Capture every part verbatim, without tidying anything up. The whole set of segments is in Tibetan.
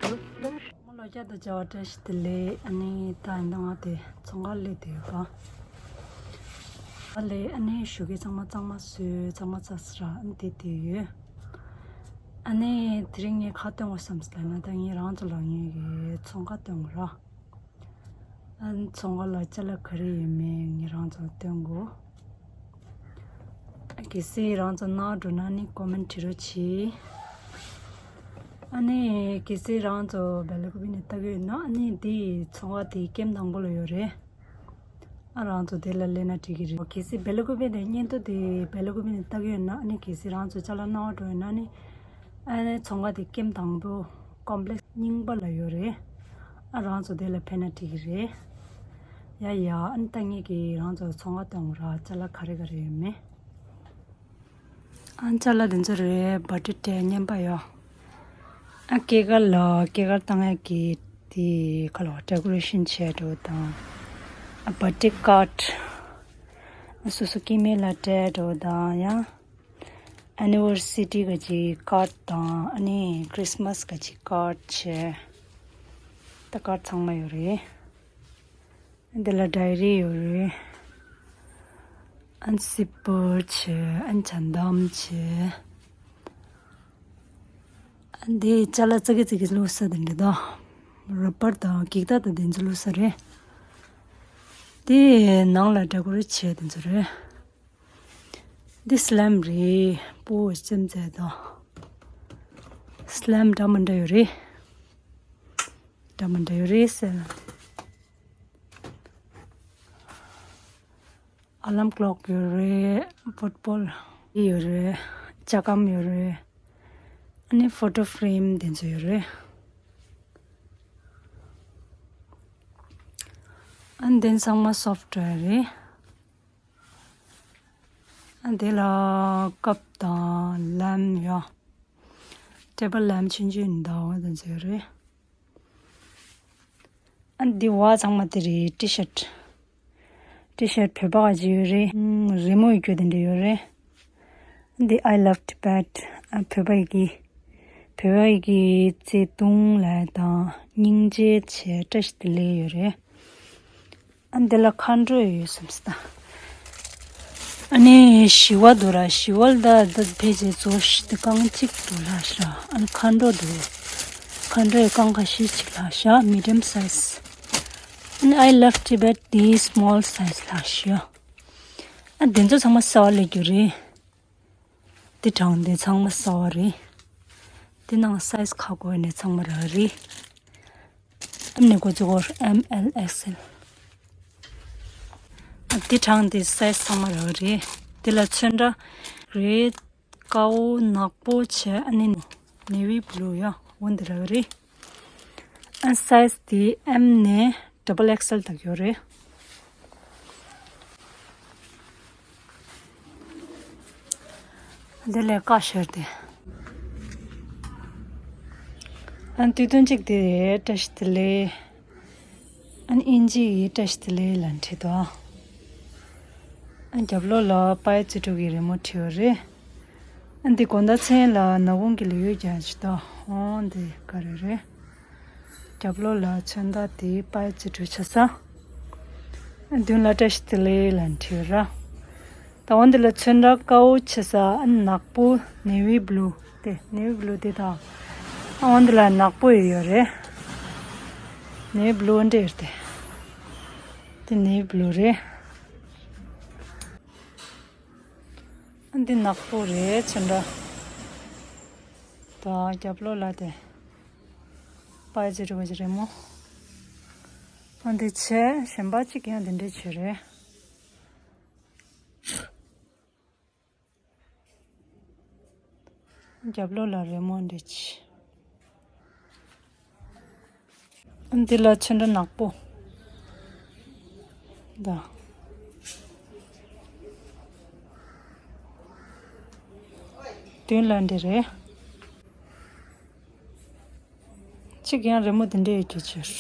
ལོ་བརྒྱ་དང་བཅར་བ་བཀྲ་ཤིས་བདེ་ལེགས། ཨ་ནི་ད་ཡིན་ད་ང་དེ་ཚོང་ཁང་སླེབས་བསྡད་ཡོད་པ། ཨ་ལས་ཨ་ནི་ཞོགས་ཀས་གཙང་མ་གཙང་མ་བཟོས། གཙང་མ་ཚ་ས་ར་ཨ་ནི་དེ་བསྡད་ཡོད། ཨ་ནི་དེ་རིང་ངས་ག་སྟོན་དགོས་བསམ་སོང་ལབ་ན། ད་ངས་རང་ཚོ་ལ་ངའི་གི་ཚོང་ཁང་སྟོན་དགོས་ར། ཨ་ནི་ཚོང་ཁང་ལ་ཅ་ལག་ག་རེ་ཡོད་མེད་ངས་རང་ཚོ་ལ་སྟོན་དགོས། གལ་སྲིད་རང་ཚོ་ནང་འགྲོ་ན་ནི་ཀོ་མེན་བྲིས་རོགས་གྱིས། ཨ་ནི་གལ་སྲིད་རང་ཚོ་སྦེལ་ཀོབ་ནས་ལྟ་གི་ཡོད་ན། ཨ་ནི་འདི་ཚོང་ཁང་དེ་ཀེམ་དང་པོ་ལ་ཡོད་རེད། ཨ་རང་ཚོ་དེ་ལ་སླེབས་ན་འགྲིག་གི་རེད། གལ་སྲིད་སྦེལ་ཀོབ་ནས་སྙན་ཐོ་དེ་སྦེལ་ཀོབ་ནས་ལྟ་གི་ཡོད་ན། ཨ་ནི་གལ་སྲིད་རང་ཚོ་ཅ་ལག་ནང་འགྲོ་ཡོད་ན་ནི། ཨ་ནི་ཚོང་ཁང་དེ་ཀེམ་དང་པོ་ཀོམ་པི་ལེགས་སི་རྙིང་པ་ལ་ཡོད་རེད། ཨ་རང་ཚོ་དེ་ལ་ཕེབས་ན་འགྲིག་གི་རེད། ཡ་ཡ། ཨ་ནི་ད་ངས་ཀྱིས་རང་ཚོ་ཚོང་ཁང་སྟོན་དགོས་ར། ཅ་ལག་ག་རེ་ག་རེ་ཡོད་མེད། ཨ་ཅ་ལག་དེ་ཚོ་རེད། བ་ཏི་ཏྲེ་རྔན་པ་ཡོད། ཨ་སྐྱེས་སྐར་ལ་སྐྱེས་སྐར་བཏང་ཡག་གི་དེ་ཁ་ལ་ཌེ་ཀོ་རེ་ཤན་བྱས་འགྲོ་དང་། ཨ་བར་ཐི་ཌེ་ཀར་ཌི། ཨ་སོ་སོ་སྐྱེ་དམན་ལ་སྤྲད་འགྲོ་དང་། ཡང་ཨེ་ནི་ཝར་སི་རི་ག་ཅིག་ཀར་ཌི་དང་། ཨ་ནི་ཁྲིས་མས་ག་ཅིག་ཀར་ཌི་བྱས། ད་ཀར་ཌི་ཚང་མ་ཡོད་རེད། འདི་ལ་ཌའི་རི་ཡོད་རེད། ཨན་སི་པར་བྱས། ཨན་ཇ་འདམ་བྱས། ཨན་འདི་ཅ་ལག་ཙག་གི་ཙིག་གི་བླུགས་ས་དེ་འདྲ་དང་། ར་པར་དང་འགྱིག་ཐག་དང་དེ་ཚོ་བླུགས་ས་རེད། དེ་ནང་ལ་ཌེ་ཀོ་རེ་ཊི་བྱས་དེ་ཚོ་རེད། འདི་སི་ལེམ་རེད། སྤུ་བོ་སེམས་ཙེ་དང་། སི་ལེམ་འདྲ་མི་འདྲ་ཡོད་རེད། འདྲ་མི་འདྲ་ཡོད་རེད་ཟེར། ཨ་ལམ་ཀློག་ཡོད་རེད། ཕུཊ་བོལ་ཡོད་རེད། ལྕགས་སྒམ་ཡོད་རེད། ཨ་ནི་ཕོ་ཊོ་ཕེ་རེམ་དེ་ཚོ་ཡོད་རེད། ཨ་ནི་དེ་ཚང་མ་སོབ་ཊི་ཝེར་རེད། ཨ་དེ་ལ་ཀབ་དང་ལེམ་ཡོད། ཊེ་བལ་ལེམ་ཆུང་ཆུང་འདྲ་བོ་དེ་ཚོ་ཡོད་རེད། ཨ་འདི་བ་ཚང་མ་དེ་རེད། ཊི་ཤར་ཊི། ཊི་ཤར་ཊི་བོད་པ་ག་ཅིག་ཡོད་རེད། ཨང་རི་མོ་ཡི་སྐྱོ་དེ་འདྲ་ཡོད་རེད། ཨ་འདི་I love Tibet། ཨ་བོད་པ་ཡི་གི་བོད་པ་ཡི་གི་བརྩེ་དུང་ལ་དང་སྙིང་རྗེ་བྱས་བཀྲ་ཤིས་བདེ་ལེགས་ཡོད་རེད། ཨ་འདི་ལ་མཁའ་འགྲོ་ཡོད་བསམ་སྟ། ཨ་ནི་ཞི་བ་འདུག་ར། ཞི་བ་ལ་ད་ད་ཕལ་ཆེར་ཚོ་ཤི་ཏི་རྐང་གཅིག་འདུག་ལ་ཤ། ཨ་ནི་མཁའ་འགྲོ་འདུག་མཁའ་འགྲོའི་རྐང་ཁ་ཤས་ཅིག་ལ་ཤ། མི་ཌི་ཡམ་སའི་ཛི། ཨ་ནི་I love Tibet། དེའི་སི་མོལ་སའི་ཛི་ལ་ཤ། ཨ་འདི་ཚོ་ཚང་མ་གསར་པ་སླེབས་རྒྱུ་རེད། འདི་གྲངས་འདི་ཚང་མ་གསར་པ་རེད། འདི་ནང་སའི་ཛི་ཁ་གོ་ནས་ཚང་མ་རག་རེད། ཨ་ནི་གོ་ཅི་གོར་ཨེམ་ཨེལ་ཨེག་སི་ཨེལ། ཨ་འདི་གྲངས་འདི་སའི་ཛི་ཚང་མ་རག་རེད། འདི་ལ་ཚོན་ཁྲ་རེད། དཀར་པོ་ནག་པོ་བྱས། ཨ་ནི་ནེ་ཝི་བྷུ་ལུ་ཡ་འོ་འདི་རག་རེད། ཨ་སའི་ཛི་དེ་ཨེམ་ནས་ཌབ་བལ་ཨེག་སི་ཨེལ་དག་ཡོད་རེད། འདི་ལས་ཀ་ཤར་ཏེ། ཨ་དུས་སྟོན་གཅིག་དེ་རེད། བཀྲ་ཤིས་བདེ་ལེགས། ཨ་ནི་ཨིན་ཇི་ཡི་བཀྲ་ཤིས་བདེ་ལེགས་ལ་བྲིས་འདུག་ཨ་རྒྱབ་ལོགས་ལ་པའི་ཙི་ཀྲུའུ་གི་རི་མོ་བྲིས་པ་རེད། ཨ་འདི་དགོང་དག་མཚན་ལ་ནག་ཁུང་གི་ལེའུ་རྒྱག་ཅིག་ད། ཨོ་འདི་ག་རེ་རེད། རྒྱབ་ལོགས་ལ་ཚོན་མདོག་དེ་པའི་ཙི་ཀྲུའུ་ཆགས་ས། ཨ་མདུན་ལ་བཀྲ་ཤིས་བདེ་ལེགས་ལ་བྲིས་ར། ད་འོ་འདི་ལ་ཚོན་ཁྲ་དཀར་པོ་ཆགས་ས། ཨ་ནག་པོ་ནེ་ཝི་བྷུ་ལུ་དེ། ནེ་ཝི་བྷུ་ལུ་དེ་དང་། ཨ་འོ་འདི་ལ་ནག་པོ་ཡོད་རེད། ནེ་ཝི་བྷུ་ལུ་འདྲ་ཡོད་དེ། དེ་ནེ་ཝི་བྷུ་ལུ་རེད། ཨ་འདི་ནག་པོ་རེད་ཚོན་ཁྲ། ད་རྒྱབ་ལོགས་ལ་དེ་པའི་ཙི་ཀྲུའུ་གི་རི་མོ། ཨ་འདི་བྱས། གཞན་པ་གཅིག་ཡང་འདི་འདྲའི་བྱས་རེད། རྒྱབ་ལོགས་ལ་རི་མོ་འདི་བྱས། འདི་ལ་ཚོན་ཁྲ་ནག་པོ། ད། མདུན་ལ་འདི་རེད། གཅིག་ཡང་རི་མོ་འདི་འདྲ་ཡོད་ཀྱི་ཕྱིར།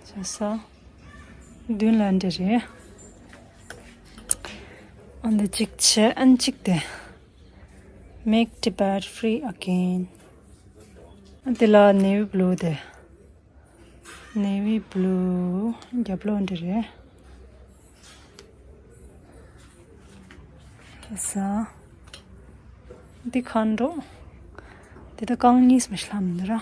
ཆ་ས། མདུན་ལ་འདི་རེད། ཨ་འདི་གཅིག་བྱས། ཨ་གཅིག་དེ། Make Tibet free again. དེ་ལ་navy blue དེ། navy blue རྒྱབ་ལོགས་འདི་རེད། ལྷ་ས། འདི་ཁ་འགྲོ། འདི་ད་རྐང་གཉིས་མ་ཤི་ལྷམ་འདི་ར།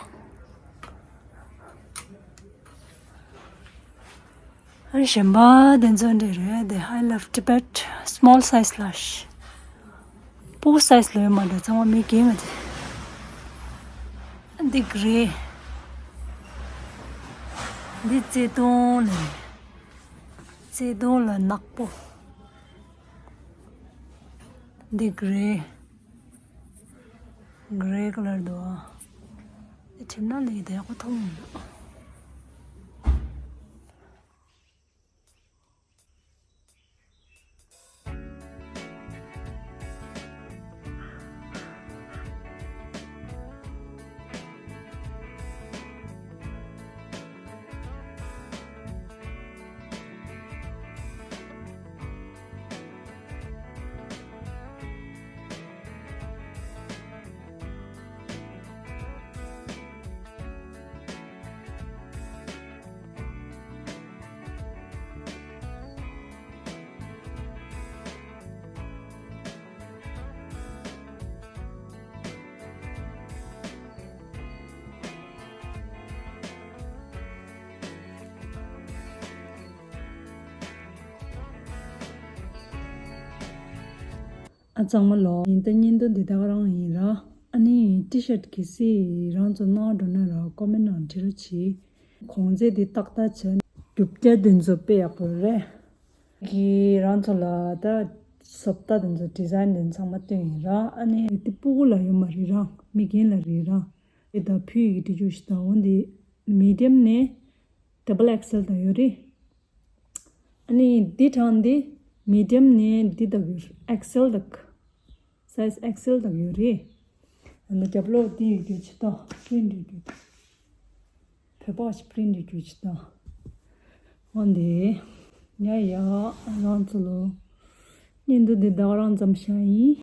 ཨ་གཞན་པ་དེ་ཚོ་འདི་རེད་དེ། I love Tibet small size ལ་ཤི། སྤུ་གུ་size ལ་ཡོད་མ་འདྲ་ཚང་མ་མི་རྒན་ང་ཚོ། འདི་གྷི་རེ། འདི་བརྩེ་དུང་ལ། བརྩེ་དུང་ལ་ནག་པོ། འདི་གྷི་རེ། གྷི་རེ་ཀ་ལར་འདུག་ཨ། འདི་ཁྲིམས་ནང་ལས་དེ་ཡག་པོ་མཐོང་མི་འདུག་ཨ་ཚང་མ་ལོ། ཡིན་ད་བརྙན་ཐུང་འདི་དག་རང་ཡིན་ར། ཨ་ནི་ཊི་ཤར་གི་སི་རང་ཚོ་གནང་འགྲོ་ན་ར་ཀོ་མེན་ནང་བྲིས་རོགས་གྱིས། གོང་ཚད་འདི་ཏག་ཏག་བྱས། རྒྱུ་སྐར་འདི་ཚོ་དཔེ་ཡག་པོ་རེད། གི་རང་ཚོ་ལ་ད་བཟོ་ལྟ་འདི་ཚོ་ཌི་ཛའིན་འདི་ཚང་མ་སྟོན་ཡིན་ར། ཨ་ནི་འདི་སྤུ་གུ་ལ་ཡོད་མ་རེད་ར། མི་རྒན་ལ་རེད་ར། འདི་ད་ཕུ་ཡི་གི་འབྲི་རྒྱུ་ཞིག་དང་འོ་འདི་མི་ཌི་ཡམ་ནས་ཌབ་བལ་ཨེག་སེལ་དང་ཡོད་རེད། ཨ་ནི་འདི་གྲངས་འདི་མི་ཌི་ཡམ་ནས་འདི་དག་ཡོད། ཨེག་སེལ་དག་སའི་ཛི་ཨེག་སེལ་དག་ཡོད་རེད། ཨ་ནི་རྒྱབ་ལོགས་འདི་ཡོད་རྒྱུ་ཅི་ད་པི་རིན་ཊི་ཡོད་རྒྱུ། བོད་པ་ཞིག་པི་རིན་ཊི་ཡོད་རྒྱུ་ཅི་ད། འོ་འདི། ཡ་ཡ། རང་ཚོ་ལོ། བརྙན་ཐུང་འདི་དག་རང་ཙམ་བཞག་ཡིན།